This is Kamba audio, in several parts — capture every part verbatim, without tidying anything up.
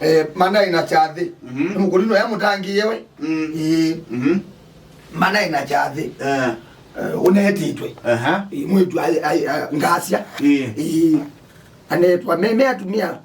Eh, manaĩ na kyathĩ. Mhm. Nĩ mũkũni no yamũtangĩĩe we. Mm. Ĩĩ. Mhm. Manaĩ na kyathĩ. Eh. Eh, ũneetĩtwe. Aha. Ĩĩ, mwĩĩtu ai, ai, a, ngasya. Ĩĩ. Ĩĩ. Anetwa me, me atumia.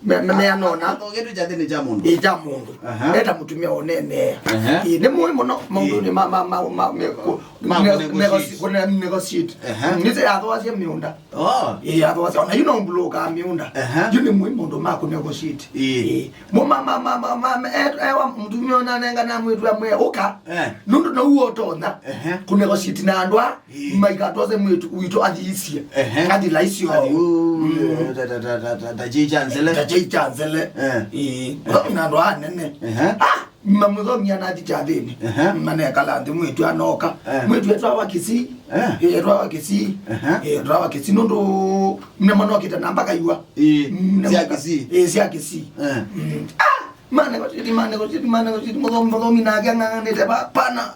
Me, me, me anona. Athogetwe kyathĩnĩ kya mũndũ. Ĩĩ, kya mũndũ. Aha. Eta mũtumia ũneenea. Aha. Ĩĩ, nĩ mũĩ mũno maũndũnĩ ma, ma, ma, ma, me, kũ-, ma ne-, kũnegotiate. Negotiate, kũne-, negotiate. Aha. Mm, nĩsĩ athoasya mĩũnda. Oh. Ĩĩ, athoasya. Ona yu no mbulũkaa mĩũnda. Aha. Yu nĩ mũĩ maũndũ ma kũnegotiate. Ĩĩ. Ĩĩ. Mo ma, ma, ma, ma, ma, me, e, ewa mũtumia ũnanengana mwĩĩtu amwe ũka. Eh. Nũndũ no ũtonya. Aha. Kũnegotiate na andũ a Ĩĩ. Maikatwose mwĩĩtu witũ athiisye. Ehe. Athi laisyo. Athi, uu, mm, ta, ta, ta, ta, ta, ta, chei cha nzele. Ta chei cha nzele. Eh. Ĩĩ. Mũthomi na andũ anene. Ehe. Ah, mamũthomia nathi kyathĩnĩ. Ehe. Manekala nthĩ mwĩĩtu anoka. Eh. Mwĩĩtu etwawa Kisii. Eh. Ĩĩ, etwawa Kisii. Ehe. Ĩĩ, etwawa Kisii nũndũ mnemo nokĩte na mpaka iwa. Ĩĩ, mnemo sya ka-, Kisii. Ĩĩ, sya Kisii. Eh. Mm. Ah, manegotiate, manegotiate, manegotiate, mũthomi, mũthomi nake ang'ang'anĩte pa-, pana.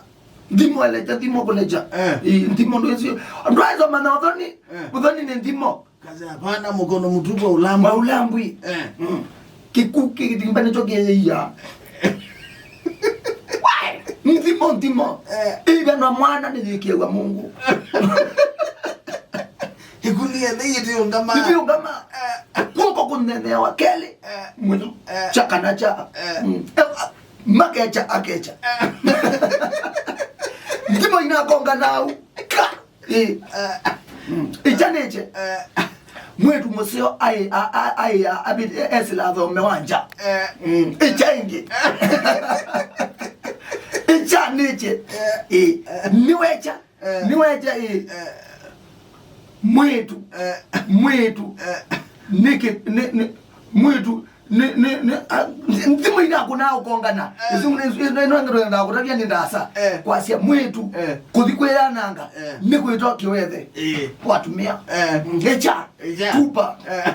Nthimo elecha, nthimo kũlecha. Eh. Ĩĩ, nthimo ndwĩsĩ. Ndwaĩsoma na ũthoni. Eh. Ũthoni nĩ nthimo. Kazi hapana, mkono mtupu wa ulambwa. Wa ulambwi. Eh. Mm. Kĩku kĩtimba nĩkyo kĩyĩia. Wai! Nthimo, nthimo. Eh. Ĩva na mwana nĩyĩkĩwa Mungu. Ikunia nĩ yĩtiũngama. Yĩtiũngama. Eh. Kuoko kũnenea wa kelĩ. Eh. Mwĩno. Eh. Cha kana cha. Eh. Mm. Eh, makecha akecha. Nthimo inakonga nau. Ka. Ĩĩ. Mm. Ĩkya nĩkye. Mwĩĩtu mũseo aĩ, a, a, aĩ, a, abit-, e, esĩla athome wa nja. Mm. Ĩkya ĩngĩ. Ĩkya nĩkye. Ĩĩ. Nĩwekya. Nĩwekya, ĩĩ. Mwĩĩtu. Mwĩĩtu. Nĩkĩ, nĩ, nĩ, mwĩĩtu. Nĩ, nĩ, nĩ, a, nthimo inakũnaa ũkongana. Eh. Isu nĩ, nĩ, nĩ, nĩ, nĩ, nĩ, kũtavya nĩ ndasa. Eh. Kwasya mwĩĩtu, eh, kũthi kwĩyananga, eh, nĩ kwĩtwa kĩwethe. Eh. Watumĩa. Eh. Ngecha. Ngecha. Tupa. Eh.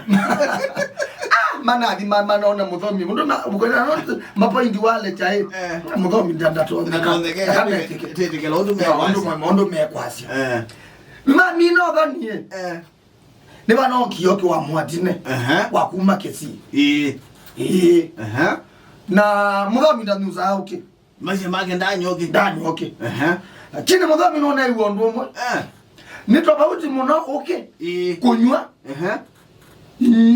Ah, manathi ma, manona mũthomi. Mũndũ na, ũkwenda no, mapoindi wale chai. Eh. Mũthomi nda-, ndatonyeka. Ndatonyeka. Akamekĩke. Tĩtĩkĩla ũndũ mekwasya. Ũndũ me-, ũndũ mekwasya. Eh. Mamina ũthanie. Eh. Nĩvanokie ũkĩ wa Mwatine, ehe, wa kuma Kisii. Ĩĩ. Ĩĩ. Ehe. Na mũthomi ndanyusaa ũkĩ. Maisha make ndanywa ũkĩ. Ndanywa ũkĩ. Ehe. Lakini mũthomi nũneew'a ũndũ ũmwe. Eh. Nĩ tofauti mũno ũkĩ, ĩĩ, kũnywa, ehe,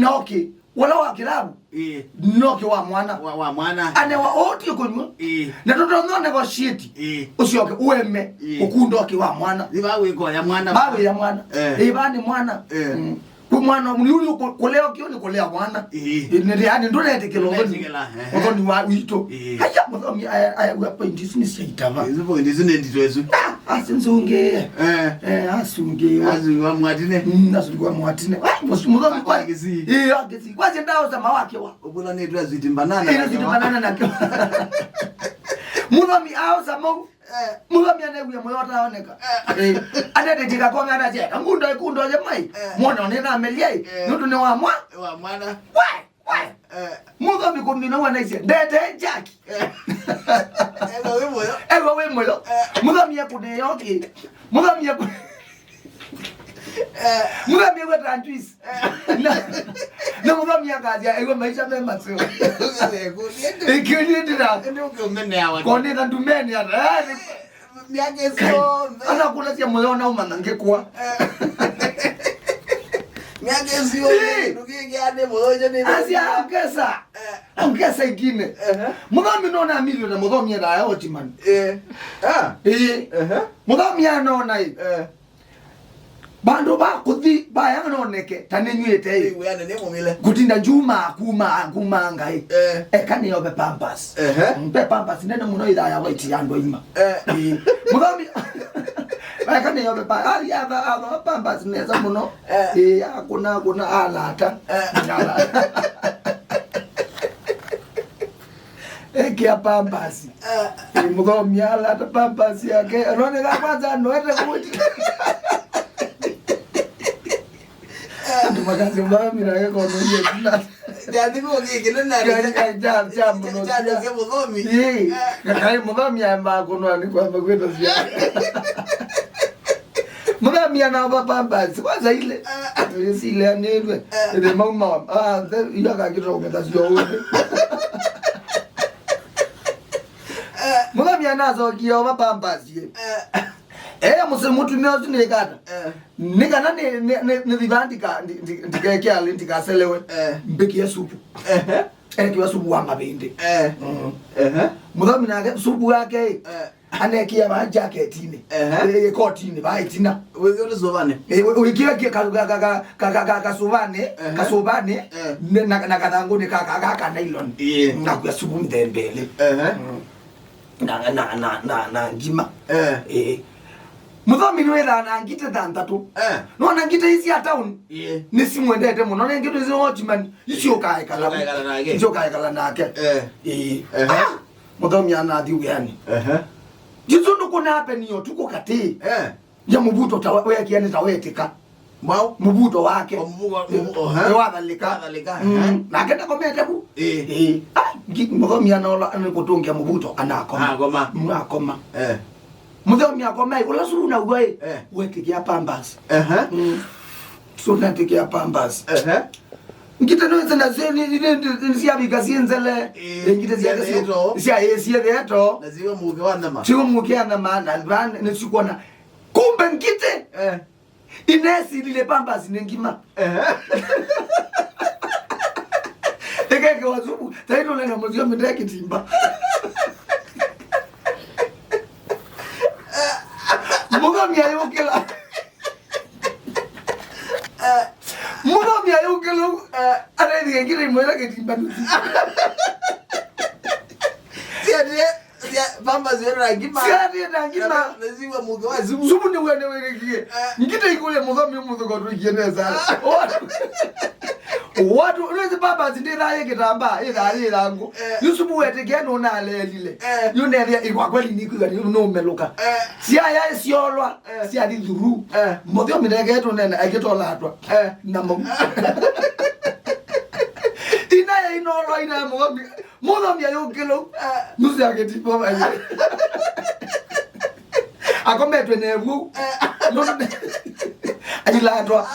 na ũkĩ ũla wa kĩlavu. Ĩĩ. Noke wa mwana. Wa, wa mwana. Anewa ũtie kũnywa. Ĩĩ. Na tũtonya negotiate. Ĩĩ. Ũsyoke ũeme, ĩĩ, ũkunda ũkĩ wa mwana. Ĩĩ, va wĩkoya mwana. Va wĩya mwana. Eh. Ĩĩ, va nĩ mwana. Eh. Mm. Kwĩ mwana, yũyũ kũ-, kũlea ũkĩ nĩ kũlea mwana. Ĩĩ. Ĩĩ, nĩ, yani, ndũnetĩkĩla ũthoni. Ndũnetĩkĩla, ehe. Ũthoni wa witũ. Ĩĩ. Aya, mũthomi, aya, aya, point isu nĩ sya itava. Isu point isu nĩ ndito isu. Ah, asũngĩe. Eh. Eh, asũngĩe. Asũngĩe wa Mwatine. Mm, asũngĩe wa Mwatine. Ah, mũthomi kwa Kisii. Ĩĩ, wa Kisii. Kwasya ndaosa mawake wa. Ũvũlanĩtwe sweet banana. Ĩĩ, sweet banana na kĩwa. Mũthomi aosa mau. Eh. Mũthomi anewia mũyo ũtaoneka. Eh. Eh. Anetĩtika kome anasya, "Ngundo ikundo ye mai." Eh. Mwana one na melia. Eh. Nũndũ nĩ wa mwa. Wa mwana. Wai, wai. Eh. Mũthomi kũmina wanaisya, "Ndete Jackie." Eh. Ewa wĩ mũyo. Ewa wĩ mũyo. Eh. Mũthomi akũneyo kĩ. Mũthomi akũ- Eh. Mũthomi ewe ta juice. Eh. Na, na mũthomi akasya, "Ewe maisha me maseo." Ĩkĩũrie ndĩra. Ĩndĩ ũkĩũmenea wa. Konetha ndumeni ata. Eh, nĩ- Myaka ĩsu yonthe. Ana kũlasya mũyo na ũmana ngĩkwa. Eh. Myaka ĩsu yonthe, eh, ndũkĩkĩa nĩ mũyo nĩ. Asya ongeza. Eh. Ongeza ingine. Ehe. Mũthomi nona milioni na mũthomi enda ya Ottoman. Eh. Ah. Eh. Ehe. Mũthomi anona ĩ. Eh. Vandũ va kũthi vaya noneke ta nĩnyw'ĩte ĩ. Ĩĩ, wĩanĩ nĩ mũmile. Kũtinda njuma kuma, kuma ngai. Eh. Eka nĩyove pampers. Ehe. Mm, ve pampers nene mũno ĩthaa ya white ya andũ aima. Eh. Ĩĩ. Mũthomi. Eka nĩyove pa-, ali atha, atha pampers nesa mũno. Eh. Ĩĩ, akũna, akũna, alata. Eh. Alata. Ekĩa pampers. Eh. Ĩ, mũthomi alata pampers yake. Noneka kwanza noete kũti. Andũ makasya mũthomi nake kono iye tuna. Njathimo gĩkĩ nĩ nani? Njathimo mũthomi. Ĩĩ. Eh. Kakai mũthomi aemba kũnwa nĩ kwamba kwĩta cia. Mũthamia na papa basi kwanza ile. Ah. Ile sile anelwe. Ah. Ile mauma. Ah, ile akakitoka mtasio wote. Nacokie ova Pampers ĩ. Eh. Eh, mũse mũtumĩa ũsu nĩkata. Eh. Nĩ kana nĩ, nĩ, nĩ, nĩthi vaa ndika-, ndi-, ndi-, ndikekea lĩ, ndikaselewe. Eh. Mbĩkĩe supu. Ehe. Ekĩwa supu wa mavĩndĩ. Eh. Mm. Ehe. Mũthomi nake supu wake ĩ, eh, anekĩa vaa jaketinĩ. Ehe. Ĩ, ĩkotinĩ, vaa ĩtina. Wĩkĩe ũlĩ sũvanĩ. Ĩ, wĩ-, wĩkĩe kĩ-, ka-, ka-, kasũvanĩ, ehe, kasũvanĩ, eh, nĩ-, na, na kathangũnĩ ka, ka, ka, ka nylon. Ĩĩ. Nakwĩa supu mĩthemba ĩlĩ. Ehe. Mm. Na, na, na, na, na ngima. Eh. Eh. Mũthomi nĩwĩthaa na ngitĩ thanthatũ. Eh. Nona ngitĩ isi sya town. Ĩĩ. Nĩsimwendete mũno. Nĩ ngitĩ isi watchman. Isiokaekala. Isiokaekala nake. Isiokaekala nake. Eh. Eh. Ehe. Ah! Mũthomi anathi wĩanĩ. Ehe. Jisu ndũkũnape nĩ ũtukũ katĩ. Eh. Ya mũvuto ta we-, wekia nĩ ta wetĩka. Mau? Mũvuto wake. O mũvu-, mũvu-, ohe. Nĩ wathalĩka. Wathalĩka, mm, ehe. Nake ndakomete ku. Ĩĩ. Ĩĩ. Ah, ngi-, mũthomi anaola, nĩ kũtũngĩa mũvuto, anakoma. Akoma. Mm, akoma. Eh. Mũthomi akoma, ĩ, ũla suna uwa, ĩ, eh, wetĩkĩa Pampers. Ehe. Mm. So netĩkĩa Pampers. Ehe. Ngitĩ nĩwĩsĩ nasyo nĩ, nĩ, nĩ, nĩ syavika syĩ nzele. Ĩĩ, ngitĩ syake syĩ theto. Sya, ĩĩ, syĩ theto. Na siwe mũke wa nyama. Siwe mũke wa nyama, na vaa nĩsikwona. Kumbe ngitĩ. Eh. Inesilile Pampers nĩ ngima. Ehe. Ĩkekewa supu, taitũle na mũsio mĩndekĩtimba. Mũthomi ayũkĩla. Mũthomi ayũkĩla, eh, araithie ngitĩ imwĩra kĩtimba nusu. Siatie. Sya, Pampers yona ngima. Syatie na ngima. Na, na siwa mũke wa supu. Supu nĩw'o nĩwĩkĩkie. Eh. Ngitĩ ikũlya mũthomi mũthũko tũikie nesa. Watu, watu, nĩwĩsĩ Pampers ndĩthaa yĩ kĩtambaa, ĩthaa yĩ ĩthangũ. Eh. Yu supu wetĩkĩa nũnalelile. Eh. Yu nethĩa ĩkwa kweli nĩkwĩw'a nĩ nũmelũka. Eh. Syaya syolwa, eh, syathi thuru. Eh. Mũthyomi neke tũnene, agĩtolatwa. Eh. Na mau. Ina ya inolwa, ina ya mũthomi. Mũthomi ayũkĩla ũu. Eh. Nusu ya kĩtimba. Akometwe na ĩvu. Eh. Nũndũ ailatwa.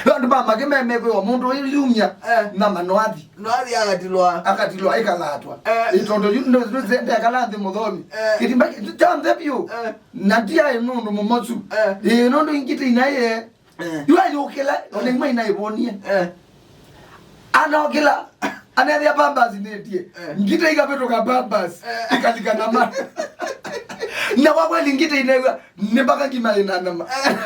No andũ ma make memekwĩwa mũndũ ũyũ yumya, eh, na manoathi. Noathi akatilwa. Akatilwa, ikalatwa. Eh. Ĩ tondũ yu nde-, nde-, ndekala nthĩ mũthomi. Eh. Kĩtimba kĩ-, kyonthe vyũ. Eh. Na ndiaĩ nũndũ mũmosu. Eh. Ĩ nũndũ ingĩ tĩinaye. Eh. Yu ayũkĩla, ona imwe inaĩvonie. Eh. Anaũkĩla, anethĩa Pampers nĩtie. Eh. Ngitĩ ikavĩtũka Pampers, eh, ikalika na ma. Na kwa kweli ngitĩ inew'a, nĩ mpaka ngima ĩna nama. Eh.